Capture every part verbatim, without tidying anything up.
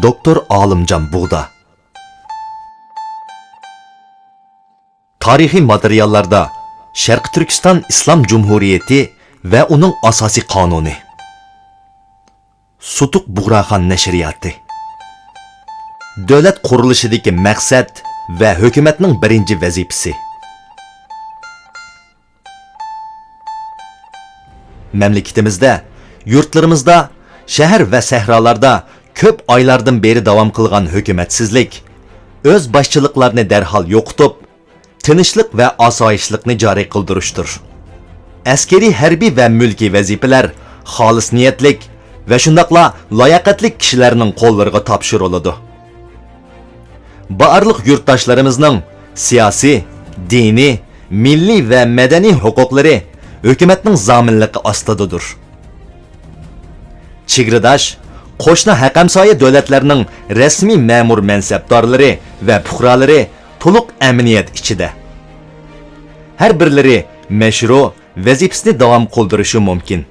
دوكتور ئالىمجان بۇغدا. تارىخىي ماتېرىياللاردا شەرقىي تۈركىستان ئىسلام جۇمھۇرىيىتى ۋە ئۇنىڭ ئاساسىي قانۇنى. سۇتۇق بۇغراخان نەشرىياتى. دۆلەت قۇرۇلۇشىدىكى مەقسەت ۋە ھۆكۈمەتنىڭ بىرىنچى ۋەزىپىسى. مەملىكىتىمىزدە، يۇرتلىرىمىزدا، شەھەر ۋە سەھرالاردا كۆپ ئايلاردىن بېرى داۋام قىلغان ھۆكۈمەتسىزلىك، ئۆز باشچىلىقلارنى دەرھال يوقىتىپ، تىنچلىق ۋە ئاسايىشلىقنى جارى قىلدۇرۇشتۇر. ئەسكىرىي، ھەربىي ۋە مۈلكىي ۋەزىپىلەر خالىس نىيەتلىك ۋە شۇنداقلا لاياقەتلىك كىشىلەرنىڭ قوللىرىغا تاپشۇرۇلىدۇ. بارلىق يۇرتداشلىرىمىزنىڭ سىياسىي، دىنىي، مىللىي ۋە مەدەنىي ھوقۇقلىرى ھۆكۈمەتنىڭ زامىنلىقى ئاستىدىدۇر. چېگرىداش، قوشنا ھەقەمسايە دۆلەتلەرنىڭ رەسمىي مەمۇر مەنسەپدارلىرى ۋە پۇقرالىرى تولۇق ئەمنىيەت ئىچىدە. ھەر بىرلىرى مەشرۇ ۋەزىپىسىنى داۋام قىلدۇرۇشى مۇمكىن.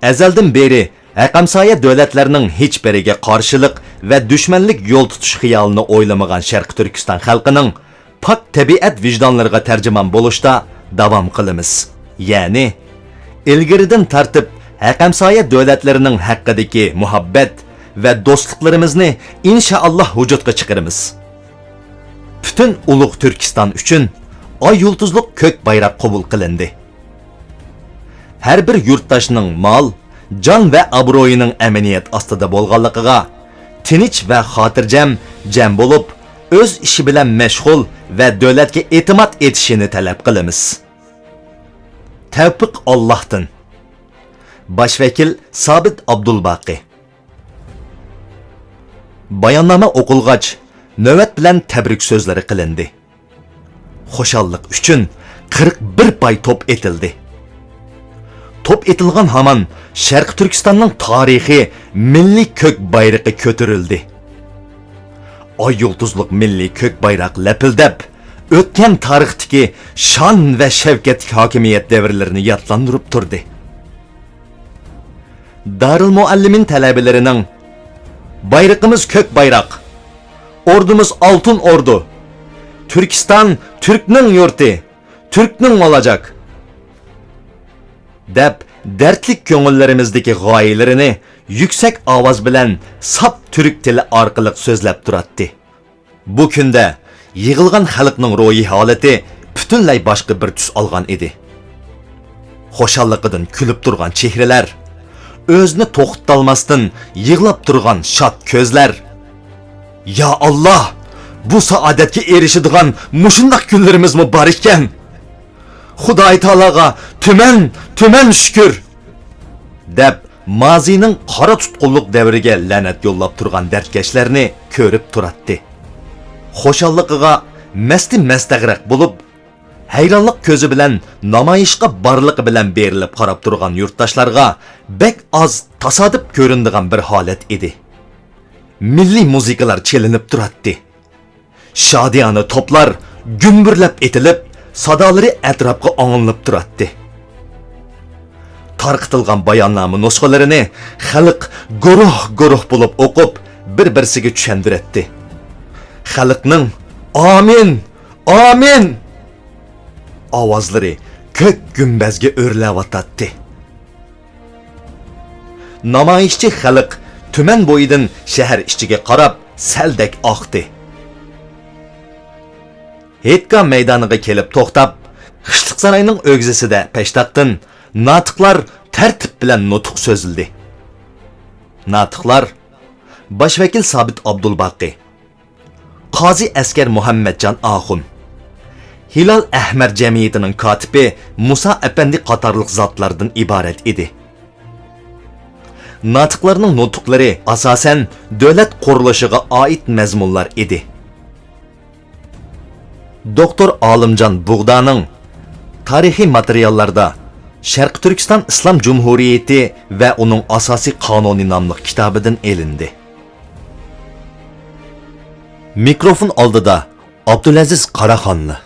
ئەزەلدىن بېرى ھەقەمسايە دۆلەتلەرنىڭ ھېچبىرىگە قارشىلىق ۋە دۈشمەنلىك يول تۇتۇش خىيالىنى ئويلىمىغان شەرقىي تۈركىستان خەلقىنىڭ پاك تەبىئەت ۋىجدانلىرىغا تەرجىمان بولۇشتا داۋام قىلىمىز. يەنى، ئىلگىرىدىن تارتىپ ھەقەمسايە دۆلەتلىرىنىڭ ھەققىدىكى مۇھەببەت ۋە دوستلۇقلىرىمىزنى ئىنشائاللا ۋۇجۇدقا چىقىرىمىز. پۈتۈن ئۇلۇغ تۈركىستان ئۈچۈن ئاي يۇلتۇزلۇق كۆك بايراق قوبۇل قىلىندى. ھەر بىر يۇرتداشنىڭ مال، جان ۋە ئابرۇيىنىڭ ئەمىنىيەت ئاستىدا بولغانلىقىغا، تىنچ ۋە خاتىرجەم، جەم بولۇپ، ئۆز ئىشى بىلەن مەشغۇل ۋە دۆلەتكە ئېتىماد ئېتىشىنى تەلەپ قىلىمىز. تەۋپىق ئاللاھتىن. باش ۋەكىل سابىت ئابدۇلباقى. باياننامە ئوقۇلغاچ، نۆۋەت بىلەن تەبرىك سۆزلىرى قىلىندى. خۇشاللىق ئۈچۈن قىرىق بىر پاي توپ ئېتىلدى. توپ ئېتىلغان ھامان شەرقىي تۈركىستاننىڭ تارىخىي مىللىي كۆك بايرىقى كۆتۈرۈلدى. ئاي يۇلتۇزلۇق مىللىي كۆك بايراق لەپىلدەپ، ئۆتكەن تارىختىكى شان ۋە شەۋكەتلىك ھاكىمىيەت دەۋرلىرىنى يادلاندۇرۇپ تۇردى. دارىلمۇئەللىمىن تەلەبىلىرىنىڭ، «بايرىقىمىز كۆك بايراق، ئوردىمىز ئالتۇن ئوردۇ، تۈركىستان تۈركنىڭ يۇرتى، تۈركنىڭ بولاجاك» دەپ، دەردلىك كۆڭۈللىرىمىزدىكى غايىلىرىنى يۈكسەك ئاۋاز بىلەن ساپ تۈرك تىلى ئارقىلىق سۆزلەپ تۇراتتى. بۇ كۈندە يىغىلغان خەلقنىڭ روھىي ھالىتى پۈتۈنلەي باشقا بىر تۈس ئالغان ئىدى. خۇشاللىقىدىن كۈلۈپ تۇرغان چېھرىلەر، ئۆزىنى توختىتالماستىن يىغلاپ تۇرغان شاد كۆزلەر. يا ئاللا، بۇ سائادەتكە ئېرىشىدىغان مۇشۇنداق كۈنلىرىمىزمۇ بار ئىكەن. خۇداي تائالاغا تۈمەن، تۈمەن شۈكۈر! دەپ، مازىنىڭ قارا تۇتقۇنلۇق دەۋرىگە لەنەت يوللاپ تۇرغان دەردكەشلەرنى كۆرۈپ تۇراتتى. خۇشاللىقىغا مەستە مەستەغرەق بولۇپ، ھەيرانلىق كۆزى بىلەن نامايىشقا بارلىقى بىلەن بېرىلىپ قاراپ تۇرغان يۇرتداشلارغا بەك ئاز تاسادىپ كۆرۈنىدىغان بىر ھالەت ئىدى. مىللىي مۇزىكىلار چېلىنىپ تۇراتتى. شادىيانە توپلار گۈمبۈرلەپ ئېتىلىپ، سادالىرى ئەتراپقا ئاڭلىنىپ تۇراتتى. تارقىتىلغان باياننامە نۇسخىلىرىنى خەلق گۇرۇھ-گۇرۇھ بولۇپ ئوقۇپ، بىر-بىرسىگە چۈشەندۈرەتتى. خەلقنىڭ «ئامىن! ئامىن!» ئاۋازلىرى كۆك گۈمبەزگە ئۆرلەۋاتاتتى. نامايىشچى خەلق تۈمەن بويىدىن شەھەر ئىچىگە قاراپ سەلدەك ئاقتى. ھېيتگاھ مەيدانىغا كېلىپ توختاپ، خىشلىق ساراينىڭ ئۆگزىسىدە پەشتاقتىن ناتىقلار تەرتىپ بىلەن نۇتۇق سۆزلىدى. ناتىقلار، باش ۋەكىل سابىت ئابدۇلباقى، قازى ئەسكەر مۇھەممەتجان ئاخۇن، ھىلال ئەھمەر جەمئىيىتىنىڭ كاتىپى مۇسا ئەپەندى قاتارلىق زاتلاردىن ئىبارەت ئىدى. ناتىقلارنىڭ نۇتۇقلىرى ئاساسەن دۆلەت قۇرۇلۇشىغا ئائىت مەزمۇنلار ئىدى. دوكتور ئالىمجان بۇغدانىڭ تارىخىي ماتېرىياللاردا شەرقىي تۈركىستان ئىسلام جۇمھۇرىيىتى ۋە ئۇنىڭ ئاساسىي قانۇنى ناملىق كىتابىدىن ئېلىندى. مىكروفون ئالدىدا ئابدۇلئەزىز قاراخانلى.